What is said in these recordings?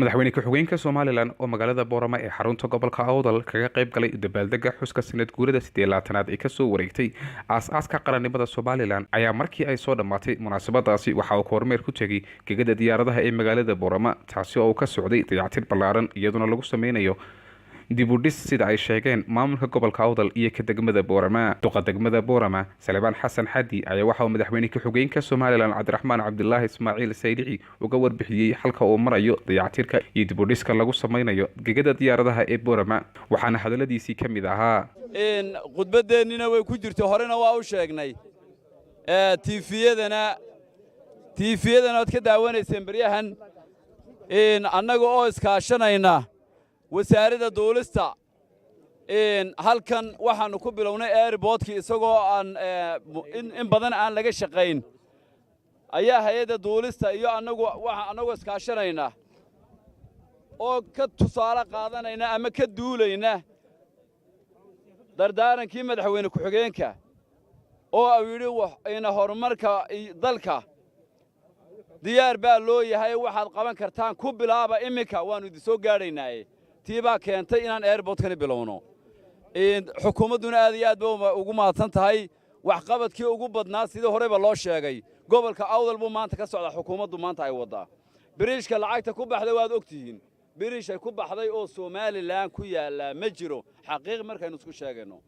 Madaxweyne ku-xigeenka Somaliland oo magaalada Boorama ee xarunta gobolka Awdal kaga qayb galay dabaaldega xuska sanad guurada 28aad ee kasoo wareegtay aas-aaska qarannimada Somaliland ayaa markii ay soo dhammaatay munaasabadaasi waxa uu kormeer ku tegey gegada diyaaradaha ee magaalada Boorama, taasi oo uu ka socday dayactir ballaaran, iyaduna lagu sameynayo dib u dhis, sida ay sheegeen maamulka gobolka Awdal iyo ka degmada Boorama. Duqa degmada Boorama, Salebaan Xasan Xadi, ayaa waxa uu madaxweyne ku-xigeenka Somaliland, Cabdiraxmaan Cabdilaahi Ismaaciil Saylici, uga warbixiyey halka uu marayo dayactirka iyo dib u dhiska lagu sameynayo gegada diyaaradaha ee Boorama, waxaana hadaladiisii ka mid ahaa: Khudbadeennina way ku jirtay, horena waa u sheegnay, TV-yadana TV-yadana waad ka daawanayseen beryahan. Annaga oo iskaashanayna wasaaradda duulista, halkan waxaannu ku bilownay airportkii isagoo aan in badan aan laga shaqayn ayaa hay-adda duulista iyo annagu waxa annagoo iskaashanayna oo ka tusaale qaadanayna ama ka duulayna dardaarankii madaxweyne ku-xigeenka oo uu yidhi ina horumarka dalka diyaar baa loo yahay, waxaad qaban kartaan ku bilaaba iminka, waannu idin soo gaadhaynaaye. Tii baa keentay inaan airportkani bilowno. Xukuumadduna aad iyo aad ba ugu mahadsan tahay. Waxqabadkii ugu badnaa, sidii horeba loo sheegay, gobolka Awdal buu maanta ka socdaa. Xukuumaddu maanta ay waddaa biriishka, lacagta ku baxday waad og tihiin. Biriishay ku baxday oo Somaliland ku yaallaa ma jiro, xaqiiq markaynu isku sheegayno.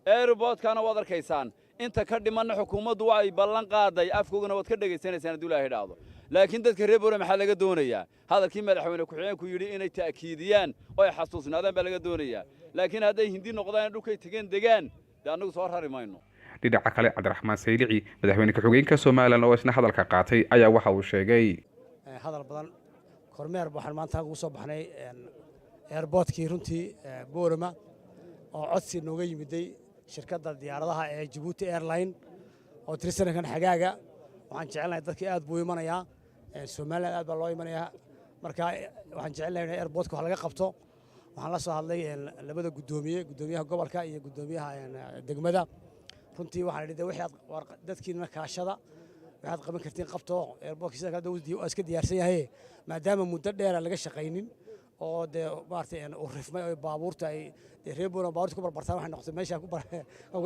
Airportkana waad arkaysaan inta ka dhimanna. Xukuumaddu ay ballan qaaday, afkoogana waad ka dhegaysanaysaan hadduu Ilaahay idhaahdo. Laakiin dadka reer Boorama maxaa laga doonayaa? Hadalkii madaxweyne ku-xigeenku yidhi inay ta'kiidiyaan oo ay xasuusnaadaan baa laga doonayaa. Laakiin hadday Hindi noqdaan, dhulkay tegeen degaan, dee annagu soo rari mayno. Dhinaca kale, Cabdiraxmaan Saylici, madaxweyne ku-xigeenka Somaliland, oo isna hadalka qaatay ayaa waxa uu sheegay: Hadal badan, kormeer waxaan maanta ugu soo baxnay airportkii runtii Boorama oo codsi nooga yimiday shirkadda diyaaradaha ee Jabuuti Airline oo tiri sanadkan xagaaga waxaan jecelnahay dadkii aad buu imanayaa, Somaliland aad baa loo imanayaa, marka waxaan jecelnahay in airportka wax laga qabto. Waxaan la soo hadlay labada guddoomiye, guddoomiyaha gobolka iyo guddoomiyaha degmada. Runtii waxaan idhi wixii aad dadkiina kaashada, waxaad qaban kartiin qabto. Airportka sida kale waa iska diyaarsan yahay, maadaama muddo dheera laga shaqaynin oo dee maaragtay uu rifmay oo baabuurta ay dee reer Boorama baabuurta ku barbartaan. Waxay noqotay meesha ku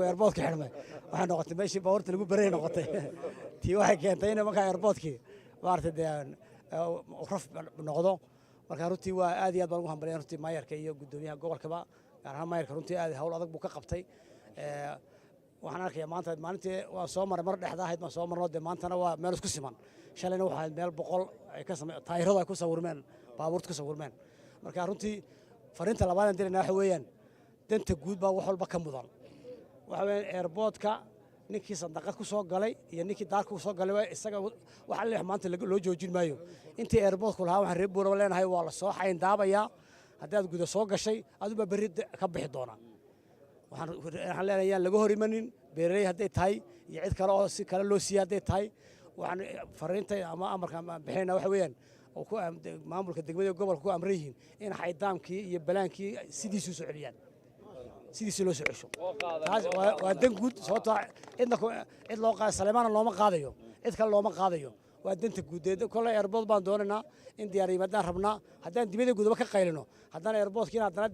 airportka xidhmay, waxay noqotay meeshii baabuurta lagu baray noqotay. Tii waxay keentay in markaa airportkii maaragtay dee raf noqdo. Marka runtii waa aad iyo aad baan ugu hambalaya runtii maayarka iyo guddoomiyaha gobolkaba, gaar ahaan maayarka. Runtii aad hawl adag buu ka qabtay. Waxaan arkayaa maanta, maalintii waan soo maray mar dhexda ahayd baan soo marno, dee maantana waa meel isku siman. Shalayna waxaa ahayd meel 100 ay ka same taayiradu ay ku sawirmeen, baabuurta ku sawirmeen. Marka runtii fariinta labaad aan dirayna waxa weeyaan danta guud baa wax walba ka mudan. Waxa weeyaan airportka ninkii sandaqad ku soo galay iyo ninkii daarka ku soo galay isaga wax alle maanta loo joojin maayo. Intii airportku lahaa waxaan reer Boorama leenahay waa la soo xayndaabayaa. Haddaad guda soo gashay, adubaa berri ka bixi doonaa. Waxaan leenahay yaan laga hor imanin, beeraley hadday tahay iyo cid kale oo si kale loo siiyey hadday tahay. Waxaan fariinta ama amarka aan bixinayna waxa weeyaan oo ku maamulka degmada gobolka ku amran yihiin in xaydaamkii iyo balaankii sidiisuu soo celiyaan, sidiisii loo soo cesho. Taas waa dan guud, sababtoo cidna cid loo qaada Salemaana looma qaadayo, cid kale looma qaadayo, waa danta guud. Dee kolley airport baan doonaynaa in diyaar yimaadaan rabnaa. Haddaan dibadda gudaba ka qaylino, haddana airportkiina haddana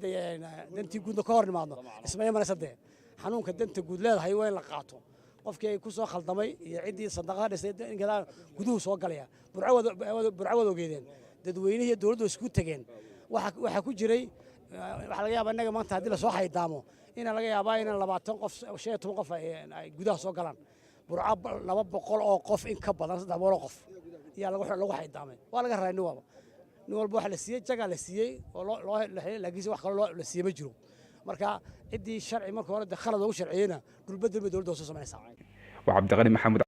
dantii guudna ka hor nimaadno, isma imanaysa. Dee xanuunka danta guud leedahay waa in la qaato. Qofkii ay ku soo khaldamay iyo ciddii sandaqada dhisay inkadaa guduhu soo galaya. Burco wad ogeedeen, dadweynihii iyo dowladdu isku tegeen. Waxaa ku jiray, waxaa laga yaabaa innaga maanta haddii lasoo xaydaamo ina laga yaabaa in 20 qof, 15 qof ay gudaha soo galaan. Burco 200 oo qof in ka badan, 300 oo qof ayaa lagu xaydaamay. Waa laga raray nin walba, nin walba waxa la siiyey jagaa la siiyey oo loo, laakiinse wax kaloo la siiyey ma jiro. Marka ciddii sharci marka hore dee khalad loogu sharciyeyna, dhulbedel bay dowladda soo samaynaysaa. Waa Cabdiqani Maxamuud.